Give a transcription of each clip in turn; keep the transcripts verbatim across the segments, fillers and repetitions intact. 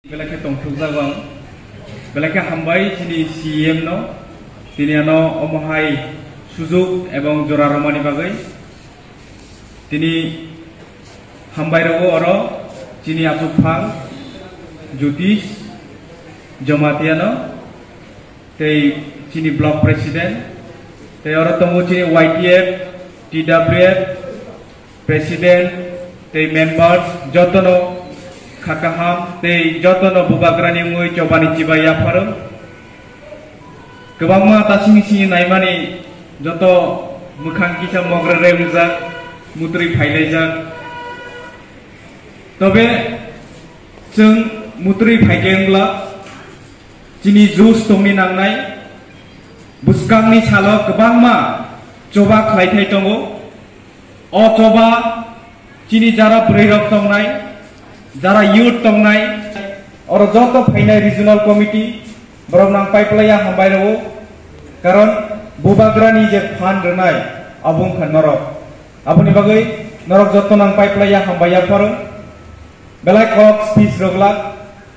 Belai khe tongthokjago ang. Belai khe hambai chini C E M no. Tini ano omo hai sujuk ebong jora romani bagwi. Tini hambai rogo oro chini achukphang Jyotish Jamatia no, tei chini block president, tei oro tongo chini Y T F, T W F, president tei members jotono kha kaham tei jotono bubagrani wngwi chobani chibai yapharo. Kwbangma tasing sini naimani joto mwkhang kisa mogrere wngjak, mutrwi phailaijak. Tobe chwng mutrwi phaikhe wngla chini jus tongni nangnai bwskangni salo kwbangma choba khlaithai tongo. O choba chini jara bwrwi rok tongnai, jara youth tongnai, oro joto phainai regional committee borok nang paiplaiya hambai rwo, karon bubagrani je phan rwnai abo wngkha norok. Aboni bagwi norok joto nang paiplaiya hambai yapharo. Belai kok speech rok la,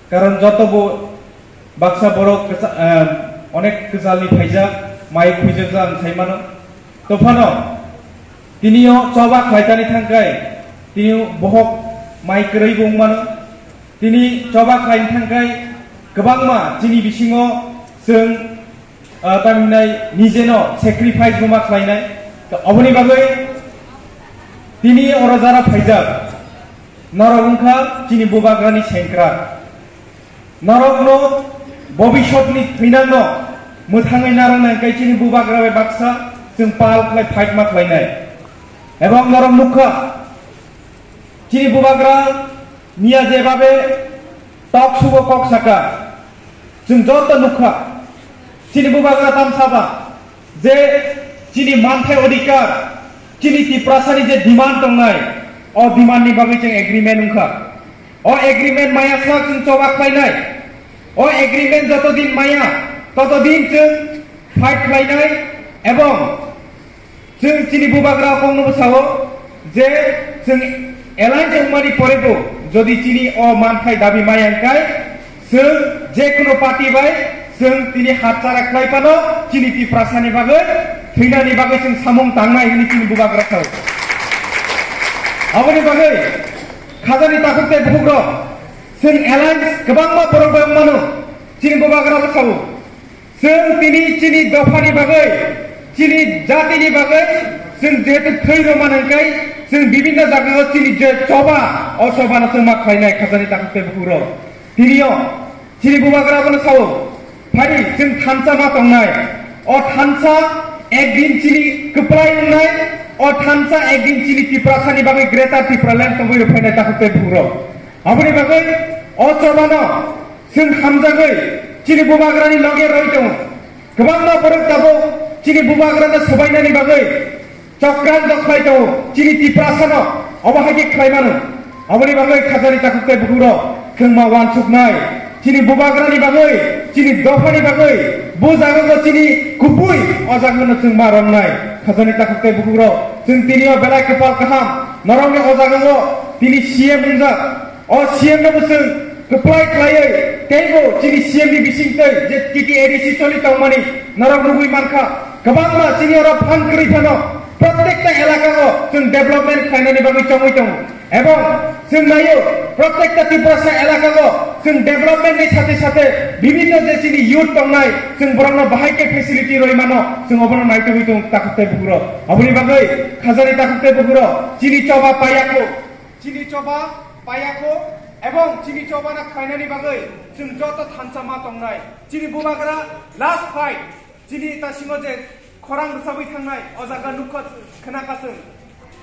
karon joto bo baksa borok kwcha-, eh, onek kwchalni phaijak, mai khuijak ang sai mano. Tophano, tini o choba khlaitani thangkai, tini bohok mai kwrwi bo wng mano. Tini choba khlaini thangkai kwbangma chini bisingo chwng, ah, tamhinai nijeno sacrifice bo ma khlainai. To oboni bagwi tini oro jara phaijak, norok wngkha chini bubagrani sengkrak. Norokno bobisotni thwinangno mwthangwi narwknai hwnkhe chini bubagra bai baksa chwng pal khlai fight ma khlainai. Ebong norok nukha, chini bubagra miya jebabe tok sugo kok saka, chwng joto nukha, chini bubagra tamsaba je chini manthai odhikar, chini Tiprasani je demand tongnai, o demand ni bagwi chwng agreement wngkha. O agreement maya swk chwng choba khlainai. O agreement joto din maya, toto din chwng fight khlainai, ebong chwng chini bubagra kokno bwsao je chwng alliance wngmani porebo jodi chini o manthai dabi maya wngkai, chwng je kono party bai chwng tini hapchara khlai phano chini Tiprasani bagwi, thwinani bagwi chwng samung tangnai hwnwi chini bubagra sao. Aboni bagwi khajani takhuk tei bukhukrok, chwng alliance kwbangma borok bai wngmano, chini bubagra bwsao. Chwng tini chini dophani bagwi, chini jatini bagwi, chwng jehetu thwi rwmani hwnkhe, chwng bibinno jagao chini je choba, o chobano chwng ma khlainai khajani takhuk tei bukhukrok. Tinio chini bubagra bono sao, phari chwng thansa ma tongnai. O thansa ekdin chini kwplai wngnai, o thansa ekdin chini Tiprasani bagwi Greater Tipraland tongwi rwphainai takhuk tei bukhukrok. Aboni bagwi o chobano chwng hamjagwi chini bubagrani loge roi tongo. Kwbangma borok tabuk chini bubagrano swbainani bagwi chokran dokhlai tongo, chini Tiprasano obo hai khe khlai mano. Aboni bagwi khajani takhuk tei bukhukrok chwng ma uansuknai. Chini bubagrani bagwi, chini dophani bagwi, bo jagao chini kubui o jagano chwng ma romnai. Khajani takhuk tei bukhukrok chwng tinio belai kwpal kaham, norokni o jagao tini C M wngjak. O C M no bo chwng kwplai khlaiwi teibo chini C M ni bisingtwi je T T A D C choli tongmani norok nugwi mankha. Kwbangma chini oro phan kwrwi phano protekta elakao chwng development khlainani bagwi chongwi tongo. Ebong chwng naio, protekta Tiprasa elakao chwng development ni sathe sathe bibinno je chini youth tongnai, chwng borokno bahai khe facility rwi mano, chwng obono naitugwi tongo takhuk tei bukhukrok. Aboni bagwi khajani takhuk tei bukhukrok chini choba paiya kho. Chini choba paiya kho, ebong chini choba na khlainani bagwi chwng joto thansa ma tongnai. Chini bubagra last fight, chini tasingo je khorang rwchabwi thangnai, o jaga nukha, khwnakha chwng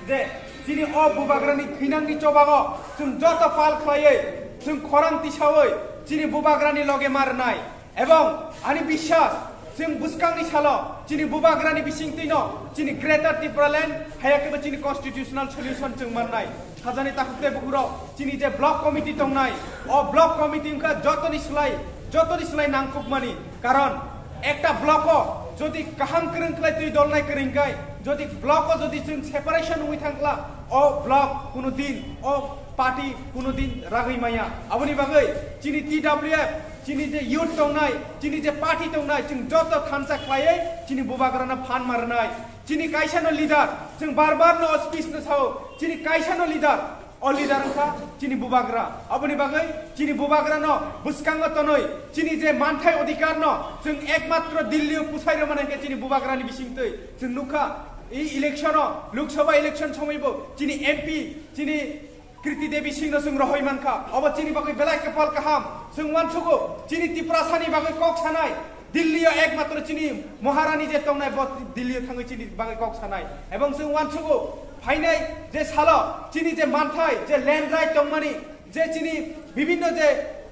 je chini o bubagrani thwinangni chobago chwng joto pal khlaiwi, chwng khorang tisawi chini bubagrani loge ma rwnai. Ebong ani biswas, chwng bwskangni salo chini bubagrani bisingtwino chini Greater Tipraland, haya khe bo chini constitutional solution chwng mannai. Khajani takhuk tei bukhukrok chini je block committee tongnai, o block committee wngkha jotoni slai, jotoni slai nangkukmani. Karon ekta block o jodi kaham kwrwng khlai twi dolnai kwrwng kai, jodi block o jodi chwng separation wngwi thangkla, o block kuno din o party kuno din ragwi maya. Aboni bagwi chini T W F, chini je youth tongnai, chini je party tongnai, chwng joto thansa khlaiwi chini bubagrano phan marnai. Chini kaisano leader, chwng bar bar no speech no sao, chini kaisano leader, o leader wngkha chini bubagra. Aboni bagwi chini bubagrano bwskango tonwi chini je manthai odhikarno chwng ekmatro Delhi o pusai rwmani hwnkhe chini bubagrani bisingtwi chwng nukha. I election o, Lok Sabha election somoi bo chini M P, chini Kriti Devi Singh no chwng rohoi mankha. Obo chini bagwi belai kepal kaham. Chwng uansugo, chini Tiprasani bagwi kok sanai. Delhi o ekmatro chini Maharani je tongnai, bo Delhi o thangwi chini bagwi kok sanai. Ebong chwng uansugo, phainai je salo chini je manthai, je land right tongmani, je chini bibinno je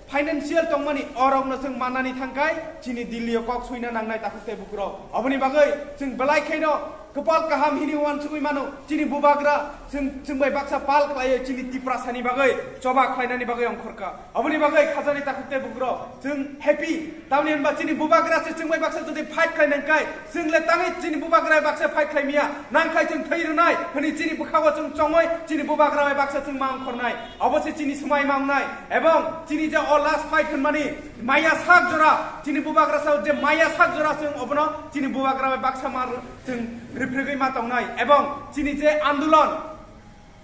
financial tongmani, orokno chwng mannani thangkai chini Delhi o kok suina nangnai takhuk tei bukurok. Oboni bagwi chwng belai khaino kwpal kaham hini uansugwi mano. Chini bubagra chwng, chwng bai baksa pal khlaiwi chini Tiprasani bagwi choba khlainani bagwi ongkhorkha. Oboni bagwi khajani takhuk tei bukurok chwng happy. Tamni hwnba chini bubagra se chwng bai baksa jodi fight khlainangkai, chwng le tangwi chini bubagra baksa fight khlaimiya. Nangkhai chwng thwi rwnai hwnwi chini bwkhago chwng chongwi chini bubagra bai baksa chwng ma ongkhornai. Obo se chini swmai ma wngnai. Ebong chini je o last fight hwnmani maya sak jora, chini bubagra sao je maya sak jora chwng obono chini bubagra bai baksa ma chwng rwphrwgwi ma tongnai. Ebong chini je andolon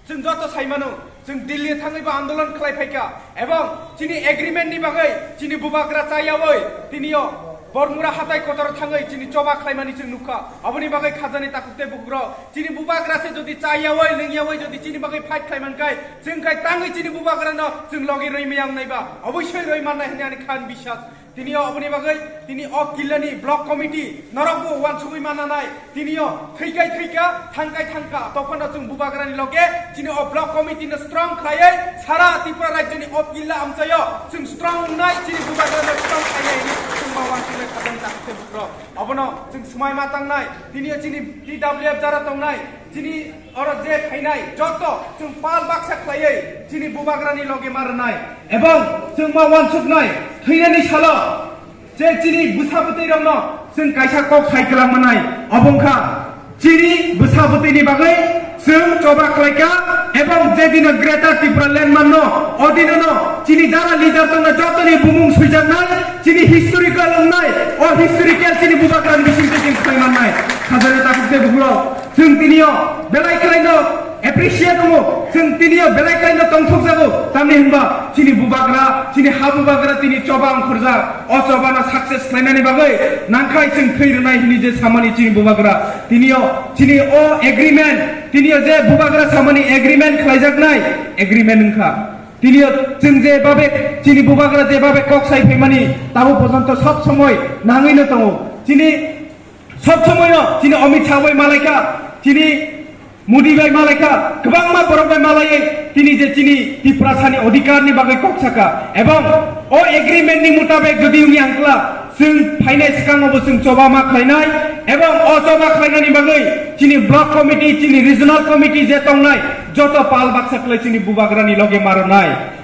chwng joto sai mano, chwng Delhi thangwi bo andolon khlai phaikha. Ebong chini agreement ni bagwi chini bubagra chayawi tinio Bormura hatai kotor thangwi chini choba khlaimani chwng nukha. Aboni bagwi khajani takhuk tei bukurok chini bubagra se jodi chayawi lwngyawi jodi chini bagwi fight khlai mankai, chwng khai tangwi chini bubagrano chwng logi rwi maya wngnai ba, oboisoi rwi mannai hwnwi ani khan bisas. Tinio oboni bagwi tini o killani block committee norok bo uansugwi mananai. Tinio thwikai thwika, thangkai thangka, tophano chwng bubagrani loge chini o block committee no strong khlaiwi sara Tripura rajyoni o killa amchaio chwng strong wngnai, chini bubagrano strong khlainai hwnwi chwng ma uansugwi khajani takhuk tei bukurok. Obono chwng swmai ma tangnai. Tinio chini T W F jara tongnai, chini oro je phainai joto chwng pal baksa khlaiwi chini bubagrani loge ma rwnai. Ebong chwng ma uansuknai, thwinani salo je chini bwsa bwtwi rokno chwng kaisa kok sai kwlang manai. Obo wngkha chini bwsa bwtwini bagwi chwng choba khlaikha, ebong je dino Greater Tipraland manno, o dinono chini jara leader tongna jotoni bumung swijaknai, chini historical wngnai, o historical chini bubagrani bisingtwi chwng khlai mannai. Khajani takhuk tei bukurok, chwng tinio belai khlaino appreciate wngo, chwng tinio belai khlaino tongthokjago, tamni hwnba chini bubagra, chini ha bubagra tini choba ongkhorjak, o chobano success khlainani bagwi nangkhai chwng thwi rwnai hwnwi je samani chini bubagra. Tinio chini o agreement, tinio je bubagra samani agreement khlaijaknai, agreement wngkha. Tinio chwng je babe, chini bubagra je babe kok sai phaimani, tabo porjonto sob somoi nangwino tongo. Chini sob somoino chini Amit Shah bai malaikha, chini Modi bai malaikha, kwbangma borok bai malaiwi tini je chini Tiprasani odhikarni bagwi kok saka. Ebong o agreement ni mutabek jodi wngya wngkla, chwng phainai swkango bo chwng choba ma khlainai, ebong o choba khlainani bagwi chini block committee, chini regional committee je tongnai, joto pal baksa khlai chini bubagrani loge ma rwnai.